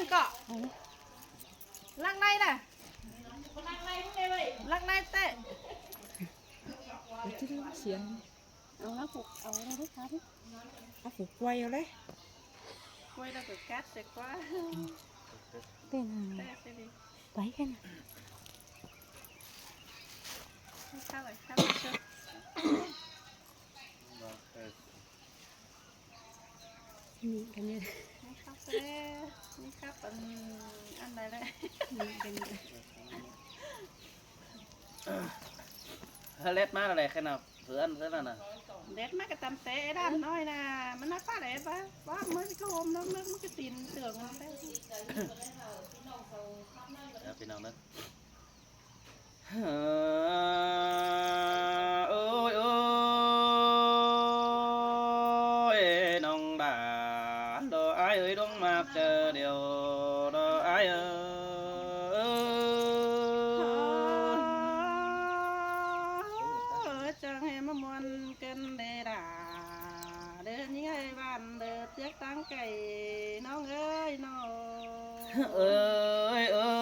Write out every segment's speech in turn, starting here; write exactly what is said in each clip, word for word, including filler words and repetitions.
ꞌcọ. Lăng ꞌnị ꞌnạ. Lăng ꞌnị ꞌtẹ. Ôi, chứ siêng. Au ꞌlạ phủ, au ꞌlạ đu khắp. ꞌLạ phủ quay au ꞌlạ. Quay đu phủ cắt sẽ qua. Tên là. Ꞌtẹ sẽ đi. Quay cái này. Khắp rồi, khắp rồi. Nhịn cái này. Nhịn khắp rồi. Nhịn khắp, ăn, ăn này đấy. Nhịn cái này. Hơ, lét má là đẻ khi nào? Hứa ăn rất là nè. Lét má cái tăm té đàn nói là, mà nó phát đấy ba. Ba mới cái hôm nó, nó, nó cái tin tưởng nó đấy. Dạ, phi ꞌnọng đó. Ôi, ôi, ꞌnọng đà, đó ai ơi, đuống mạc chơ điêu, đó ai ơi. Chăng hê ꞌmá ꞌmuôn ꞌcứn đê đà, đơ ꞌnhính ơi ꞌván đơ ꞌtiếc ꞌtáng cay, ꞌnọng ơi ꞌnọng. Ơi, ơi,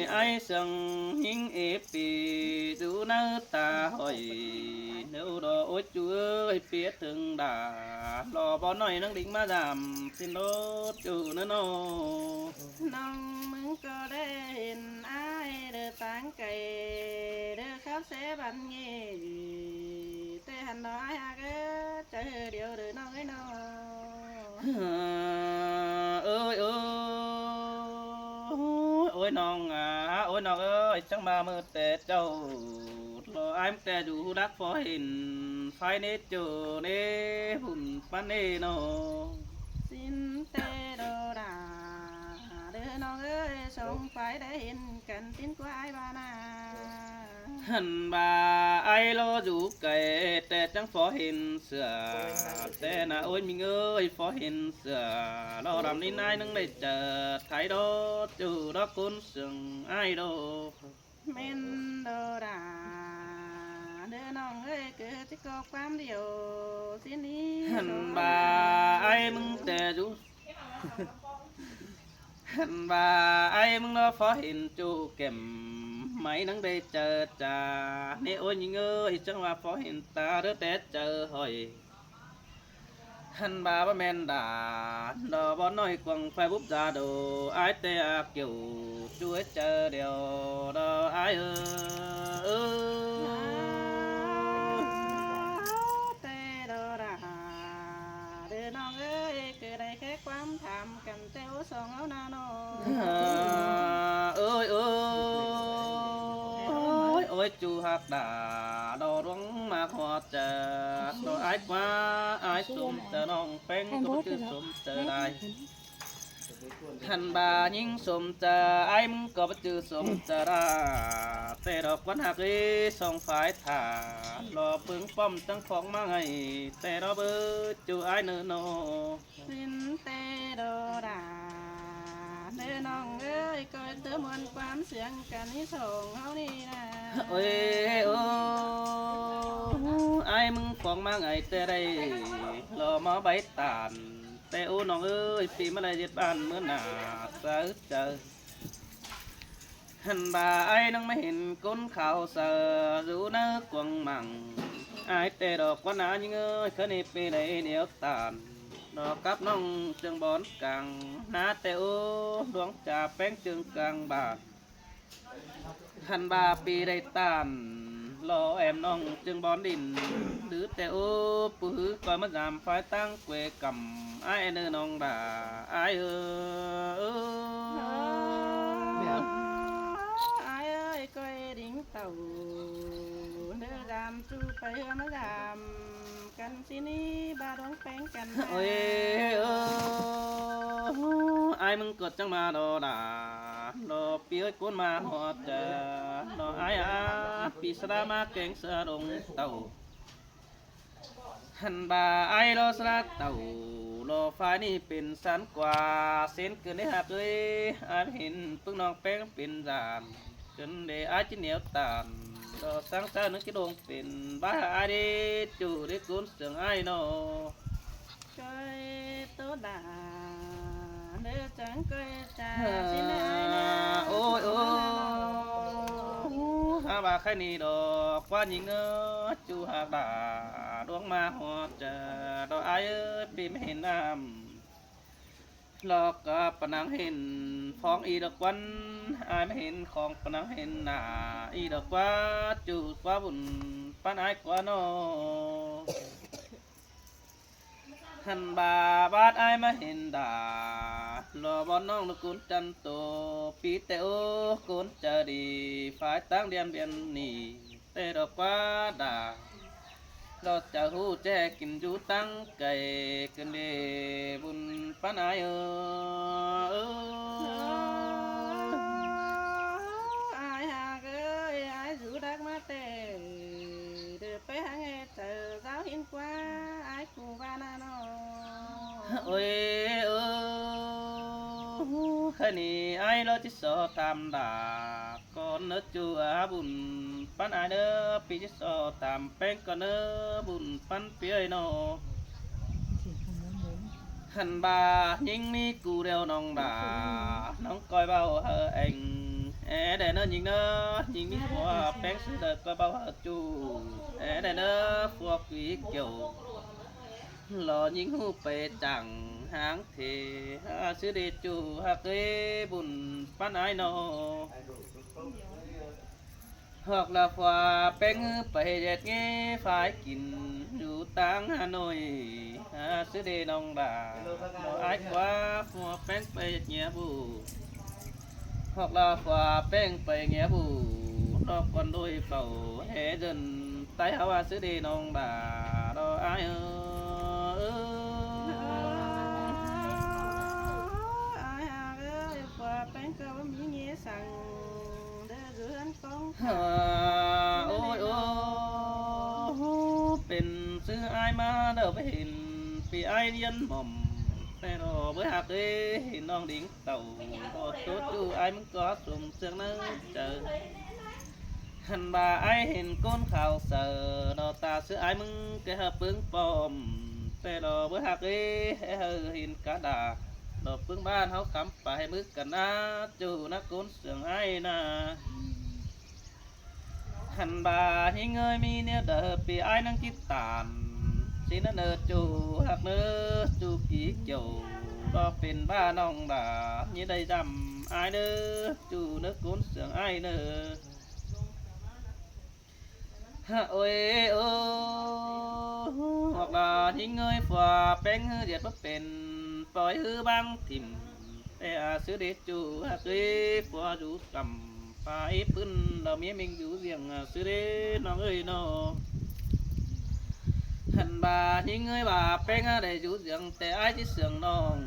ai sương ꞌnhính ế pì, dú ꞌnớ ta hỏi, ꞌnéo đó ôi ꞌchu ơi, pía thưng đà, lo bó ꞌnọi ꞌnăng đính ꞌmá dăm, ꞌsịn đốt ꞌchu ꞌnớ ꞌnọ. ꞌNọng ꞌmứng ꞌcọ đảy hên ai đơ ꞌtáng cay, đơ khắp sé băn ꞌnị, ꞌtẹ hăn đó ai ꞌhặc ơ, chảu hư điêu đơ ꞌnọng ơi ꞌnọng. Ơi, ơi, ôi ꞌnọng à, ôi ꞌnọng ơi, chắng ꞌmá ꞌmự ꞌtẹ chảu, lo ai ꞌmứng ꞌtẹ dú đắc phó hên, phái ꞌnê ꞌchu ꞌnê, phun păn ꞌnê ꞌnọ. ꞌSịn ꞌtẹ đô đà, đơ ꞌnọng ơi, song phái đảy hên căn ꞌtến ꞌquá ai ba na. Hăn ba ai lo dú cay, ꞌtẹ chắng phó hên sửa, ꞌtẹ nả ôi ꞌmính ơi, phó hên sửa, lo đăm ꞌnị ai ꞌnưng đảy chảu thái đó, ꞌchu đó ꞌcốn sương ai đó. ꞌMen đô đà, đơ ꞌnọng ơi, cứ ꞌchí ꞌcọ ꞌquám điêu ꞌsịn ꞌnị. Hăn ba ai ꞌmứng ꞌtẹ dú Hăn ba ai ꞌmứng ꞌnọ phó hên ꞌchu kẻm, mai ꞌnăng đảy chảu chả. ꞌNê ôi ꞌnhính ơi, chắng ꞌva phó hên ta đơ ꞌtẹ chảu hỏi. Hăn ba báu ꞌmen đả, đó bó ꞌnọi quăng phai búp da đô, ai ꞌtẹ ác kiu, ꞌchu ới chảu điêu, đó ai ơi. Ơ, ơ. Ơ, ꞌtẹ đô đà, đơ ꞌnọng ơi, cứ đảy khé ꞌquám tham căn ꞌtẹ ú song áo na ꞌnọ. Ơ, ơi, ơi, ôi, ôi, ꞌchu ꞌhặc đả, đó đuống mạc ꞌhọt chả, đó ai ꞌquá, ai sôm chả ꞌnọng ꞌpéng, ꞌcọ báu ꞌchư sôm chả đai. Hăn ba ꞌnhính sôm chả, ai ꞌmứng ꞌcọ báu ꞌchư sôm chả đa. ꞌTẹ đó ꞌquán ꞌhặc ới song phái thả, lo ꞌpứng ꞌpọm chắng phóng ꞌmá ngay, ꞌtẹ đó báu ꞌchu ai ꞌnớ ꞌnọ. ꞌSịn ꞌtẹ đô đà, đơ ꞌnọng ơi, ꞌcoi tứ ꞌmuôn ꞌquám siêng căn ꞌnị song áo ꞌnị na. Ôi, ơ, ai ꞌmứng phóng ꞌmá ngay ꞌtẹ đảy, lo ꞌmá báu tản, ꞌtẹ ú ꞌnọng ơi, phi ꞌmá đảy ꞌdệt ban ꞌmứa nả, sáư chaư. Hăn ba ai ꞌnưng ꞌmá hên ꞌcốn khảu saư, dú ꞌnớ cuông mẳng. Ai ꞌtẹ đó ꞌquán ꞌnạ ꞌnhính ơi, khá ꞌnị phi đảy điêu tản. Đó cắp ꞌnọng ꞌchương bón cang, ꞌná ꞌtẹ ú, đuống chả ꞌpéng ꞌchương cang bản. Hăn ba phi đảy tản, lo êm ꞌnọng ꞌchương bón đin, đứ ꞌtẹ ú, ꞌpưa ꞌhứ ꞌcoi ꞌmá dăm phái ꞌtáng quê căm, ai ên ꞌnọng đả, ai ơ, ơ. Ai ơi, ꞌcoi đính tảu, đơ dăm ꞌchu pay ꞌhứa ꞌmá dăm căn ꞌsịn ꞌnị, ba đuống ꞌpéng căn. Ôi, ơ, ai ꞌmứng ꞌcọ chắng ꞌmá đó đả, đó phi ơi ꞌcốn ꞌmá ꞌhọt chả, đó ai á, phi sa đa ꞌmá kéng sa đông tảu. Hăn ba ai đó sa đa tảu, đó phái ꞌnị pên sán qua, sến cơn đảy ꞌhặc ới, ai hên ꞌpứng ꞌnọng ꞌpéng pên dản, cơn đảy ai ꞌchí nẻo tản, đó sáng sa ꞌnưng ꞌchí đông pên, bá ai đảy ꞌchu đảy ꞌcốn sương ai ꞌnọ. Cơi tố đả, Ôi, ôi, hák ꞌva khay ꞌnị đo ꞌquá ꞌnhính ꞌnớ, ꞌchu hák đa ꞌluống ꞌmá ꞌhọt chaư đo ải ới, ꞌpi ꞌmá hên ꞌnặm lỏ ꞌcọ pơ ꞌnăng hên phóng ꞌi đo ꞌquắn, ải ꞌmá hên khong pơ ꞌnăng hên nả ꞌi đo ꞌquá, ꞌchu ꞌquá bun ꞌpắn ải ꞌquá ꞌnọ. Hăn ꞌva bát ải ꞌmá hên đa lỏ bón ꞌnọng ꞌnớ ꞌcốn chăn tô, ꞌpi ꞌtẹ ꞌcốn chaư đi phái ꞌtáng điên biên ꞌnị, ꞌtẹ đo ꞌquá đa lỏ chaư ꞌhụ ꞌchẹ kin dú ꞌtáng cay, kin đi bun ꞌpắn ải ới. Ải hák ới, ải dú đắc ꞌmá ꞌtẹ, đi pay háng ꞌhế chaư dáo hên ꞌquá, ải ꞌcọ ꞌva ꞌnặn ꞌnọ. Ôi, ơ, khay ꞌnị ải lỏ ꞌchí so tham đa ꞌcón ꞌnớ, ꞌchu hák bun ꞌpắn ải ꞌnớ, ꞌpi ꞌchí so tham ꞌpéng ꞌcón ꞌnớ, bun ꞌpắn ꞌpi ới ꞌnọ. Hăn ꞌva ꞌnhính ꞌmí cu điêu ꞌnọng đa, ꞌnọng ꞌcoi ꞌvạu hảư eng, é đảy ꞌnớ ꞌnhính ꞌnớ, ꞌnhính ꞌmí phua ꞌpéng ꞌsứ đaư ꞌcoi ꞌvạu hảư ꞌchu, é đảy ꞌnớ phua quí kiẻo. Lỏ ꞌnhính ꞌhụ pay chắng háng thế, hák ꞌsứ đi ꞌchu hák ới bun ꞌpắn ải ꞌnọ. Hoặc là phua ꞌpéng ꞌhứ pay ꞌdệt ꞌnghé phái kin dú ꞌtáng Hà Nội, hák ꞌsứ đi ꞌnọng đa, lỏ ải ꞌquá phua ꞌpéng pay ꞌdệt nghĩa vụ. Hoặc là phua ꞌpéng pay nghĩa vụ lỏ quân đội phảu hé dân Tây hảư hák ꞌsứ đi ꞌnọng đa, lỏ ải ới. Ải hák ới, phua ꞌpéng ꞌcọ ꞌmí ꞌnghé săng đaư dú ꞌhướn ꞌcóng. Ôi, ôi, pên ꞌsứ ải ꞌmá đaư ꞌva hên ꞌpi ải điên mỏm, ꞌtẹ lỏ báu hák ới hên ꞌnọng đính tảu, ꞌcọ ꞌtố ꞌchu ải ꞌmứng ꞌcọ sôm ꞌsướng ꞌnớ chaư. Hăn ꞌva ải hên ꞌcốn khảu saư, lỏ ta ꞌsứ ải ꞌmứng ké hảư ꞌpứng pom, ꞌtẹ lỏ báu hák ới, é hảư hên cá đa, lỏ ꞌpứng ꞌván ꞌháu khắm pay ꞌmứ căn ꞌnớ, ꞌchu ꞌnớ ꞌcốn ꞌsướng ải ꞌnớ. Hăn ꞌva ꞌnhính ới ꞌmí ꞌnéo đaư ꞌpi ải ꞌnăng ꞌchí tản, ꞌsịn ꞌnớ ꞌnớ ꞌchu hák ꞌnớ, ꞌchu kí kiẻo, lỏ pên ꞌva ꞌnọng đa, ꞌnhính đảy dăm ải ꞌnớ, ꞌchu ꞌnớ ꞌcốn ꞌsướng ải ꞌnớ. Ôi, ôi, hoặc là ꞌnhính ới phua ꞌpéng ꞌhứ ꞌdệt báu pên, poi ꞌhứ ꞌváng thỉm, ꞌtẹ ꞌsứ đi ꞌchu hák ới phua dú tăm, pay ꞌpứng lỏ ꞌmía ꞌmính dú ꞌdiệng ꞌsứ đi ꞌnọng ới ꞌnọ. Hăn ꞌva ꞌnhính ới ꞌva ꞌpéng ꞌhứ đảy dú ꞌdiệng ꞌtẹ ải ꞌchí ꞌsướng ꞌnọng,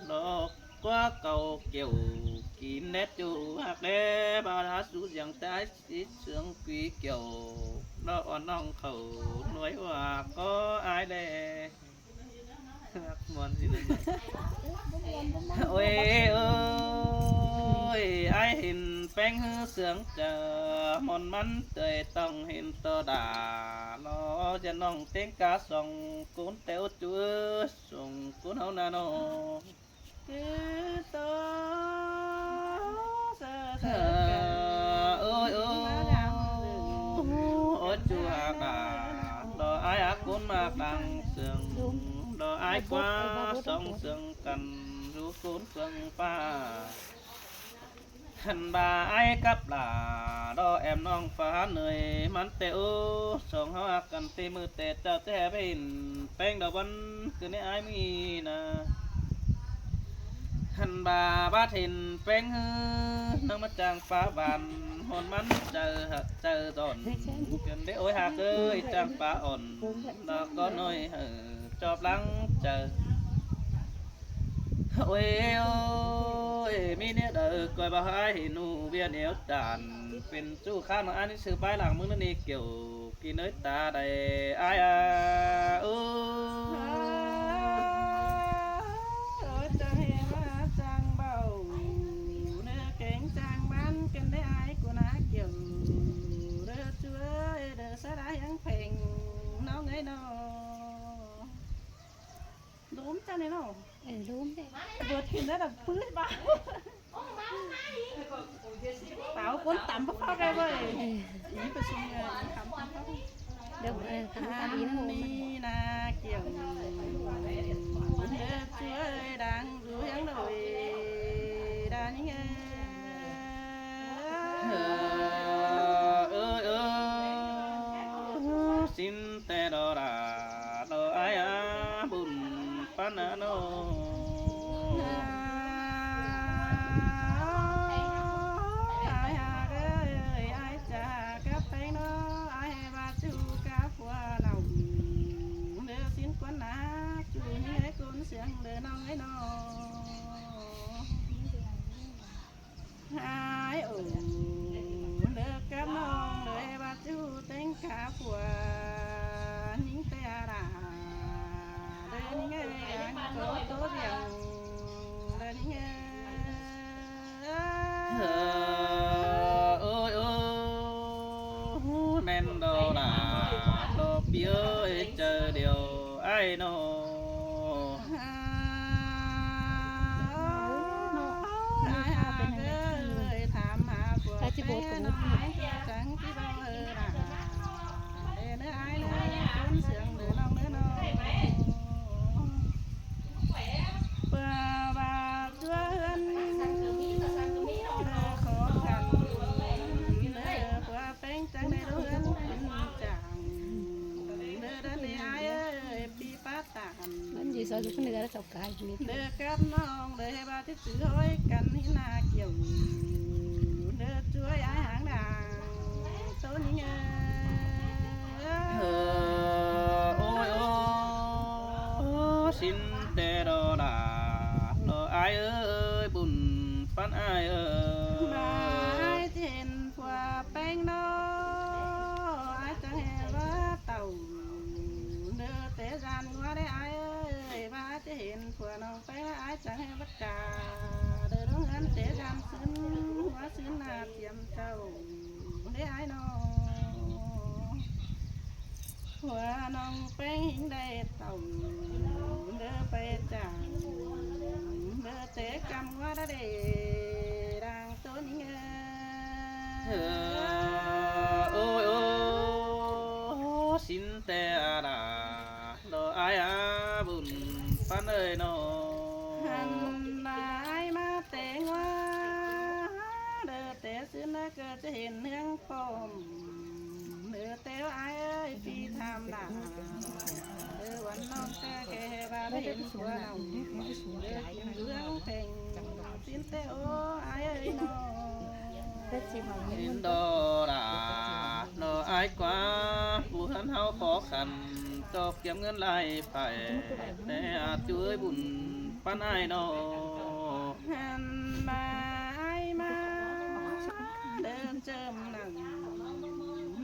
lỏ ꞌquá cau kiẻo kin ꞌnét ꞌchu hák đé, ꞌva hák dú ꞌdiệng ꞌtẹ ải ꞌchí ꞌsướng quí kiẻo, lỏ ón ꞌnọng khảu nuối ꞌva ꞌcọ ải đé. Muôn ꞌsịn ꞌnớ. Ôi, ôi, ải hên ꞌpéng ꞌhứ ꞌsướng chaư, ꞌmuôn ꞌmắn tơi ꞌtong hên ꞌto đa, lỏ ꞌdệt ꞌnọng ꞌtếng cá song ꞌcốn ꞌtẹ ꞌchu ới, song ꞌcốn ꞌháu ꞌnớ ꞌnọ. Ôi, ôi, ôi, ꞌchu hák đa, lỏ ải hák ꞌcốn ꞌmá đang ꞌsướng, lỏ ải ꞌquá song ꞌsướng căn, dú ꞌcốn ꞌsướng ꞌpá. Hăn ꞌva ải cắp đa, lỏ ẻm ꞌnọng phả ꞌnới ꞌmắn ꞌtẹ ꞌchu, song ꞌháu hák căn ꞌtẹ ꞌmự ꞌtẹ chảu ꞌchí hák hên ꞌpéng đaư ꞌvắn ꞌcứn ꞌnị ải ꞌmí ꞌnớ. Hăn ꞌva bát hên ꞌpéng ꞌhứ ꞌnọng ꞌmá chang pá van, ꞌmuôn ꞌmắn chaư hák chaư dọn, ꞌcứn đé ôi hák ới chang pá ỏn, lỏ ꞌcọ ꞌnọi hảư chóp lăng chaư. Ôi, ôi, ꞌmí ꞌnéo đaư ꞌcoi ꞌva ải hên ꞌhụ ꞌviạk ꞌnéo chản, pên ꞌchu khán ꞌnọng ải ꞌnị ꞌsứ pay lăng ꞌmứng ꞌnị kiẻo, kin ới ta đảy ải a. Ôi, ôi, chắng hên ꞌmá chắng báu, ꞌnớ kéng chắng ꞌmắn ꞌcứn đé ải ꞌcọ ꞌná kiẻo, ꞌnớ ꞌchu ới, ꞌnớ sa đa ꞌhiếng pheng ꞌnọng ới ꞌnọ. Đốm chắng Nê nô. Ê, lúm đê. Bươn khửn đá đăm pưn báu. Táo cuốn tắm báu pháo đê bơi. Ê. Ý bơi sung, ê, ý tắm báu pháo. Đê, ê, tắm tắm ý nô. Hăn ni na kiêng. Bươn đê chuối đang rú hiếng đôi. Đa nhính ê. Ơ, ơ, ơ. Sín ꞌtẹ đo đa, đo ai a, bun ꞌpắn a nô. Ai a ơi, ai chả cắp phén nô, ai ba chu cắp phua nô. Đơ sín cuốn ná, chu nhí ai cuốn siêng đơ nô ai nô. Ai ơ, đơ cắp nông đơ ê ba chu têng cá phua, nính ꞌtẹ đa, đơ nính ơi ăn tô tô riêng, đơ nính ơi. Ơ, ôi, ôi, ꞌmen đo đa, đo pi ơi, chơ điêu ai nô. Ai hák ơi, tham hák phua ꞌtẹ nô, ai chơ chắng ꞌchí báu ơ đa. Đê nơ ai nơ, cuốn siêng đơ nông nơ nô. Phua ba chúa ꞌhướn, đơ khó khăn, đơ phua phén chắng đê đu ꞌhướn chắng. Đơ đa nê ai ơi, pi pá tả Ăn gì sao cứ nửa đó chọc cái gì. Đơ cắp nông đơ ê ba chứ chứ hơi căn hí na kiêng. Đơ chuối ai háng đàng. Tô nính ơi. Ơ, ôi, ôi, sín ꞌtẹ đo đa, đo ai ơi, bun ꞌpắn ai ơi. Ba ai ꞌchí hên phua phén nô, ai chắng ê ba tảu. Đơ té ꞌdan ꞌngúa đê ai ơi, ba ꞌchí hên phua nông phén ai chắng ê ba cả. Đơ đu ꞌhướn té ꞌdan sưn, ꞌngúa sưn na tiêm chảu. Đê ai nô. Phua nông phén hính đảy tảu, đơ pay chắng, đơ té căm ꞌngúa đa đê đang tô nính ơi. Ơ, ôi, ôi, sín ꞌtẹ đa, đo ai a, bun ꞌpắn ơi nô. Hăn ba ai ꞌmá té ꞌngúa, đơ té sưn ꞌnớ ꞌcọ ꞌchí hên ꞌhướng pom. Đơ té ai ơi, phi tham đa. Đơ uôn nông ꞌtẹ khe ba đê hên phua nông. Đơ kin ꞌhướng pheng, sín ꞌtẹ ô ai ơi nô. Hên đo đa, đo ai ꞌquá, bu hăn ꞌháu khó khăn, ꞌchọ kiêm ꞌngớn lai phải, té a chuối bun ꞌpắn ai nô. Hăn ba ai ꞌmá, đơ chơm nẳng,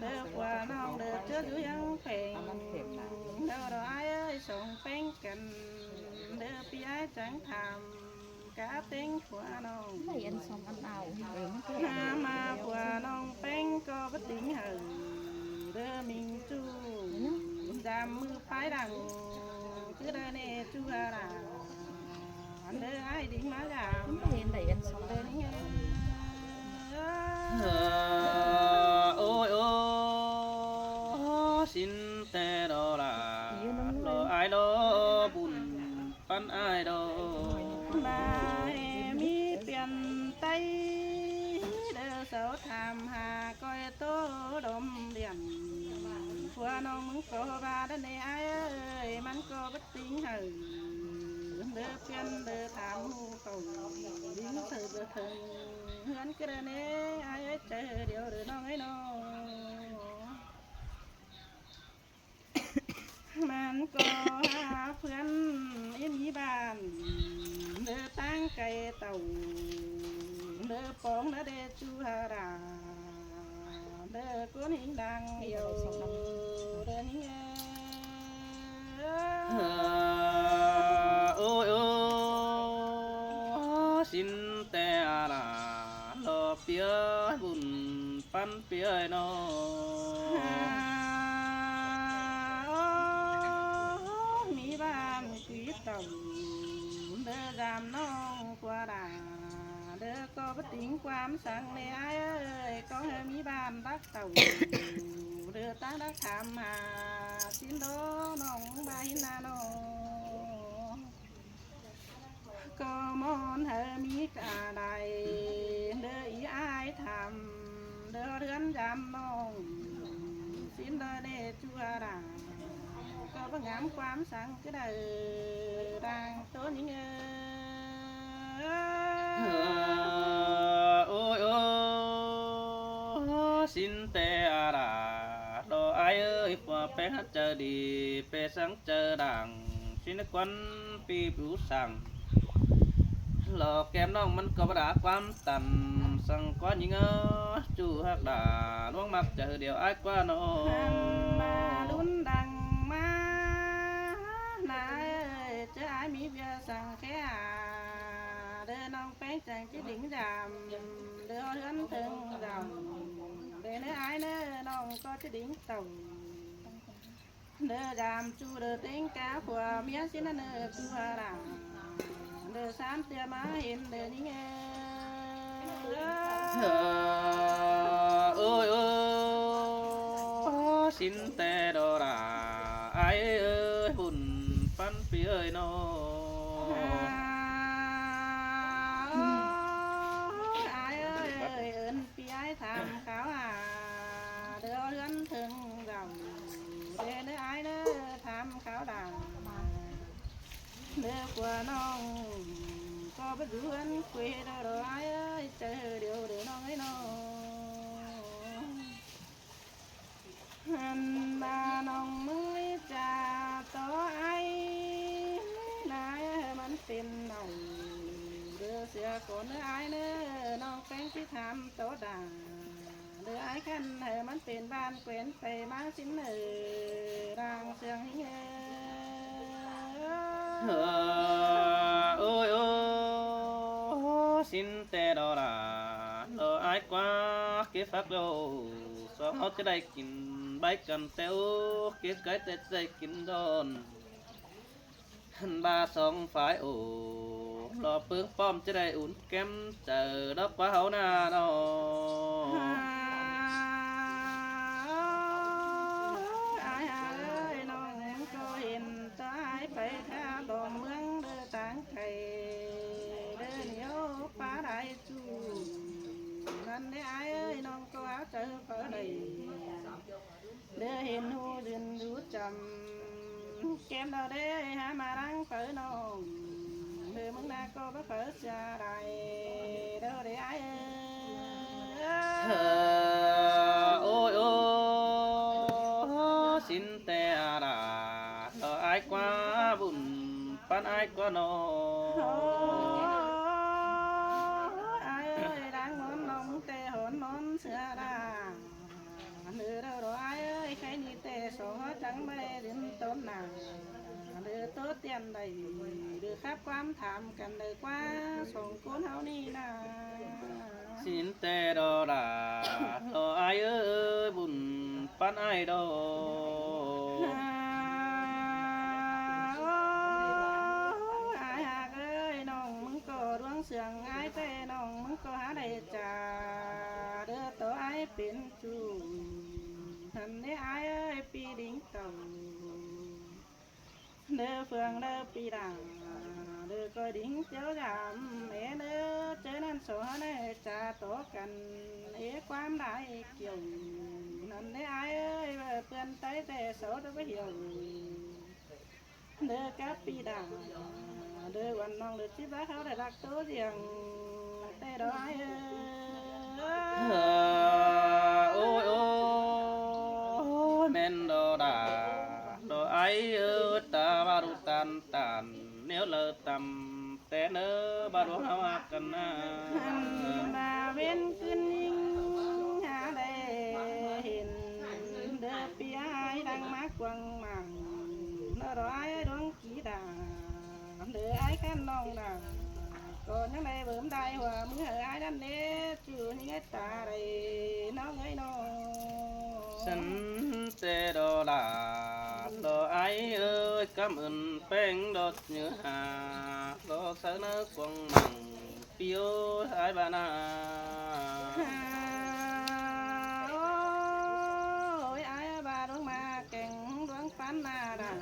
đơ phua nông, đơ chơ dú ꞌhướng pheng, đơ đo ai ơi, song pheng căn, đơ pi ai chắng tham, cá têng phua nông. Đảy ăn song ăn ao, ê, ꞌmắn ꞌtẹ. Na ꞌmá phua nông pheng ꞌcọ bớt đính hảư, đơ minh chu, dăm ꞌmự pái đẳng, cứ đơ nê chu ha đa. Ăn đơ ai đính ꞌmá dăm. Hên đảy ăn song đơ nính ơi. Ơ, ôi, ôi, sín ꞌtẹ đo đa, đo ai đo bun ꞌpắn ai đo. Ba ê ꞌmí piên ꞌtay, đơ sau tham ha ꞌcoi tô đom điên. Phua nông ꞌmướng ꞌcọ ba đa nê ai ơi, ꞌmắn ꞌcọ bớt đính hảư. Đơ piên đơ tham ꞌhụ khảu, đính thơ đơ thơ. ꞌHướn cứ đơ nê ai ơi, chơ điêu đơ nông ơi nô. ꞌMắn ꞌcọ ha phướn ꞌmí ꞌmí ꞌván, đơ ꞌtáng cay tảu, đơ póng đa đê chu ha đa, đơ cuốn hính đang iêu, đơ nính ơi. Ơ, ôi, ôi, sín ꞌtẹ đa, đo pi ơi, bun ꞌpắn pi ơi nô. Ha, ô, ꞌmí ꞌván Pi tảu, đơ dăm ꞌnọng ꞌquá đa, đơ ꞌcọ báu tính ꞌquám săng ꞌnị ải ơi, ꞌcọ ꞌhứ ꞌmí ꞌván bác tảu, đơ ta đắc tham ha, ꞌsịn đô ꞌnọng ꞌmá ꞌhịn ꞌna ꞌnọng. ꞌCọ ꞌmón ꞌhứ ꞌmí cả đai, đơ ꞌí ải tham, đơ ꞌhướn dăm ꞌnọng, ꞌsịn đơ đe ꞌchua đa, ꞌcọ báu ngắm ꞌquám săng ꞌchớ đaư đang ꞌtố ꞌnhính ơi. Ôi ôi, ꞌsịn ꞌtẹ a đa, lo ải ơi, ꞌpưa ꞌpéng hák chaư đi, ꞌpưa săng chaư đang, ꞌsịn ꞌquắn ꞌpi bú săng. Lo kem ꞌnọng ꞌmắn ꞌcọ báu đa ꞌquám tăn, săng ꞌquá ꞌnhính ơ, ꞌchu hák đa, ꞌluống ꞌmặc chaư điêu ải ꞌquá ꞌnọ. Hăn ꞌmá ꞌlún đang ꞌmá, ꞌna ơi, ꞌchớ ải ꞌmí ꞌviạk săng ké a, đơ ꞌnọng ꞌpéng chắng ꞌchí đính dăm, đơ ꞌhướn ꞌtếng dăm, đơ ꞌnớ ải ꞌnớ ꞌnọng ꞌcọ ꞌchí đính tảu. Đơ dăm ꞌchu đơ ꞌtếng cá phua ꞌmía ꞌsịn ꞌnớ ꞌchua đa, đơ ꞌsán ꞌtưa ꞌmá hên đơ ꞌnhính ơi. Ôi ôi, ꞌsịn ꞌtẹ đo đa, ải ơi, bun ꞌpắn ꞌpi ơi ꞌnọ. Ôi, ải ơi, ơn ꞌpi ải tham kháo a, đơ ꞌhướn ꞌtếng dăm, đơ ꞌnớ ải ꞌnớ tham kháo đa. Đơ ꞌquá ꞌnọng ꞌcọ báu dú ꞌhướn quê đơ đo ải ơi, chaư điêu đơ ꞌnọng ơi ꞌnọ. Hăn ꞌmá ꞌnọng ꞌmí ꞌchá tó ải ꞌnớ ꞌhứ ꞌmắn pên ꞌnọng, đơ sia cón ꞌnớ ải ꞌnớ ꞌnọng ꞌpéng ꞌchí tham tó đa. Đơ ải khăn ꞌhứ ꞌmắn pên ꞌván quén pay ꞌmá ꞌsịn ꞌnớ đang siêng ꞌhính ơi. Ôi ôi, ꞌsịn ꞌtẹ đo đa, lo ải ꞌquá kếp phák đô, song ꞌháu ꞌchí đảy kin báy căn ꞌtẹ, kếp cáy ꞌtẹ ꞌchí đảy kin đon. Hăn ꞌva song phái ổ, lo ꞌpứng ꞌpọm ꞌchí đảy ún kém chaư đốc ꞌquá ꞌháu ꞌna ꞌnọ. Ải ơi, ꞌnọng ꞌcọ hên ta ải pay khá bong ꞌmướng đơ táng cay, đơ ꞌnéo pá đai ꞌchu. ꞌNặn ꞌnớ ải ơi, ꞌnọng ꞌcọ háo chaư phaư đảy, đơ hên ꞌhụ dưn dú chăm, kem đo đê há ꞌmá đang phaư ꞌnọng, đơ ꞌmướng ꞌna ꞌcọ báu phaư sia đai, đơ đê ải ơi. Ôi ôi, ꞌsịn ꞌtẹ a đa, lo ải ꞌquá bun ꞌpắn ải ꞌquá ꞌnọ. Ôi, ải ơi, đang ꞌmón ꞌnọng ꞌtẹ hón ꞌmón sia đa. Đơ đo đo ải ơi, khay ꞌnị ꞌtẹ song ꞌháu chắng ꞌmá đảy dưn tón nả. Đơ ꞌtố tiên đảy, đơ khắp ꞌquám tham căn đảy ꞌquá song ꞌcốn ꞌháu ꞌnị ꞌna. ꞌSịn ꞌtẹ đo đa, lo ải ơi, bun ꞌpắn ải đo. Ôi, ải hák ơi, ꞌnọng ꞌmứng ꞌcọ ꞌluống siêng ải ꞌtẹ, ꞌnọng ꞌmứng ꞌcọ hák đảy chả, đơ tó ải pên ꞌchu. Hăn ꞌnớ ải ơi, ꞌpi đính tảu, đơ phương đơ ꞌpi đa, đơ ꞌcoi đính tiếu dăm, é ꞌnớ ꞌchớ ꞌnặn song ꞌháu ꞌnớ chả tó căn, é ꞌquám đai kiêu. Hăn ꞌnớ ải ơi, ꞌpươn ꞌTáy ꞌtẹ sáu đơ báu hiêu, đơ cắp ꞌpi đa, đơ uôn ꞌnọng đơ ꞌchí bác ꞌháu đảy đắc ꞌtố diêng ꞌtẹ đo ải ơi. Ôi ôi, ꞌmen đo đa, đo ải ơi, ta ꞌva đu ꞌtan ꞌtan, ꞌnéo đaư tăm ꞌtẹ ꞌnớ, ꞌva đu ꞌháu hák căn ꞌna. Hăn ꞌva ꞌvến ꞌcứn ꞌnhính hák đảy hên, đơ ꞌpi ải đang ꞌmá cuông mảng, đơ đo ải ꞌluống ký đa, đơ ải khăn ꞌnọng đa, ꞌcọ ꞌnhắng đảy bớm đai hua ꞌmứ hảư ải ꞌnặn đê, ꞌchu ꞌnhính ꞌngớn ta đảy ꞌnọng ơi ꞌnọ. ꞌSịn ꞌtẹ đo đa, Lo ai ơi, cám ơn péng đọt nhớ hà, lo sớ nớ cuông măng, piu ai bà na. Ôi, ai bà đuống mà keng đuống phán na đà.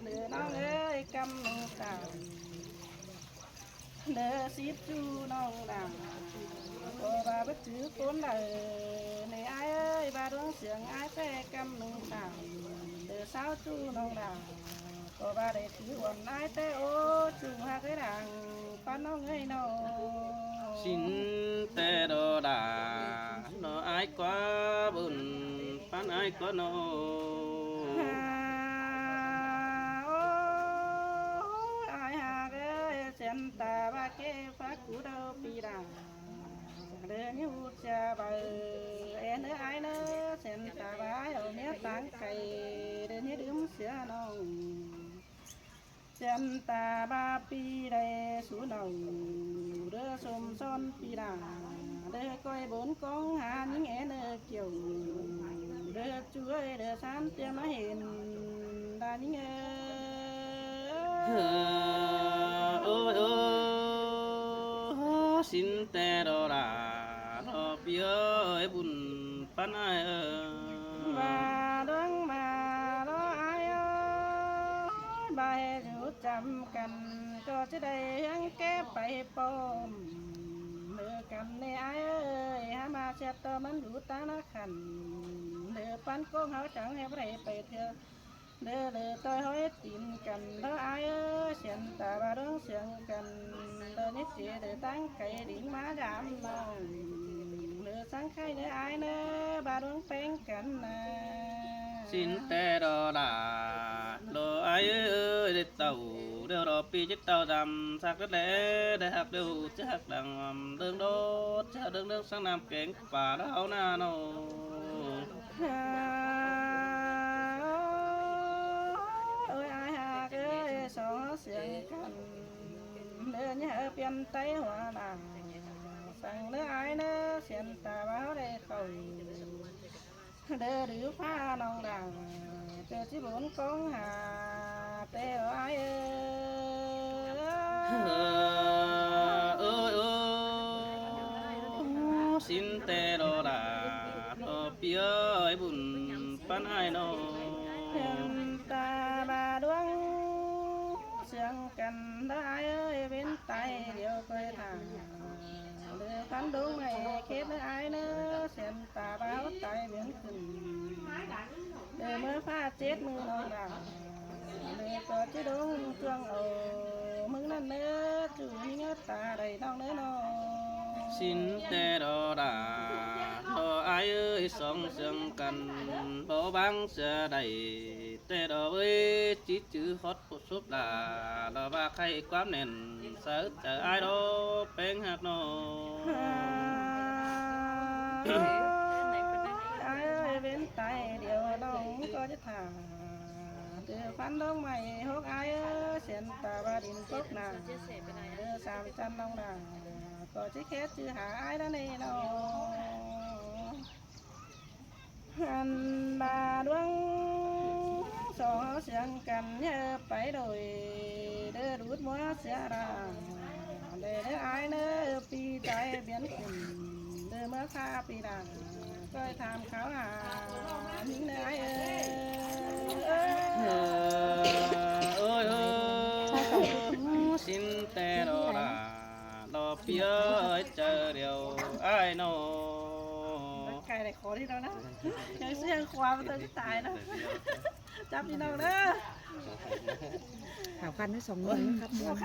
Đứa nó ơi, căm nụ tảo. Đơ síp chu nong đảng. Cô ba bất chứ cốn đờ. Nê ai ơi, ba đuống siếng ai tê căm nụ tảo. Đơ sáu chu nong đảng. Cô ba để cứ uốn ai tê ô chu ha cái đảng. Con nong ơi nô. Xin tê đô đà. Nó ai quá bùn, pán ai quá nô. Ha, ô, ai ha cái sen ta ba kê phá cú đâu pi đà. Đơ như hút cha bờ, en ơ ai nơ, sen ta ba ai ở mía táng cày, đơ như đứm sữa nông. Sen ta ba pi đê sú nâu, đơ sôm son pi đà, đơ coi bốn con ha những en ơ kiểu, đơ chuối đơ sán tiêm nó hên, đa những ơ. Ôi, ôi, xin tê đô đà, đô pi ơi bùn pán ai ơ. Ba đuống mà đô ai ơ. Ba hê rú chăm căn, có chứ đây hăng kép bay pôm. Đơ căn nê ai ơi, há mà chết to mắn rú ta nó khăn. Đơ pán công háo trắng hép rê bay thưa. Đơ đơ tôi hói tín căn đô ai ơ, sian ta ba đuống siang căn. Đơ nít chế đơ tăng cày đính má dám nòng. Đơ sáng khai đơ ai nơ, ba đuống péng căn nà. Xin tê đô đà, đô ai ơi, đơ tàu, đơ đô pi chết tàu dăm, sạc đơ lẽ, đơ hạc đơ hụ, chứ hạc đằng, đương đốt, chứ hạc đương đương sáng nam kéng, pà đô háo na nô. Ôi ai hạc ơi, só siang căn. Đơ nhớ piên tay hoa đà. Sang đơ ai nơ, sian ta báo đây khẩu. Đơ đứ pha nòng đà. Tơ chí bốn công hà. Tê ai ơi. Ôi, ôi. Xin tê đô đà. Đô pi ơi bùn pán ai nô. Sian ta ba đuống. Siang căn đơ ai ơi, bên tay điêu coi thả. Đơ khán đúng mày kết đơ ai nơ, sian ta báo tay biến khửn. Đơ mơ pha chết mưa nong đà. Đơ có chứ đúng chuông ầu, mưng năn nơ, chủ nhí ngớt ta đầy nong nơ nô. Xin tê đô đà, đô ai ơi, song siang căn, bố bang xưa đầy, tê đô ơi, chí chứ hót Súp là, là ba khay quán nền, sớ chớ ai đó, péng hạt nô. Ai ơi, bên tay điêu nông có chứ thả. Từ phán đông mày hốc ai ơi, sian ta ba đính cốc nà. Đưa sam chăn nông đà, có chứ khét chứ hả ai đó nê nô. Ăn ba đuống so siang căn nhớ pay đôi, đơ đút mua sia ra. Đơ đơ ai nơ pi tai biên khửn, đơ mơ pha pi đà, coi tham kháo hà, những đơ ai ơi. Ôi, ôi, xin tê đô đà, đô pi ơi, chớ điêu ai nô. Cái này khó đi đâu đó. Cái xương khóa mà tôi cứ tài đó. Chắp đi đâu đó. Thảo Căn với Sòng Ngôi nó khắp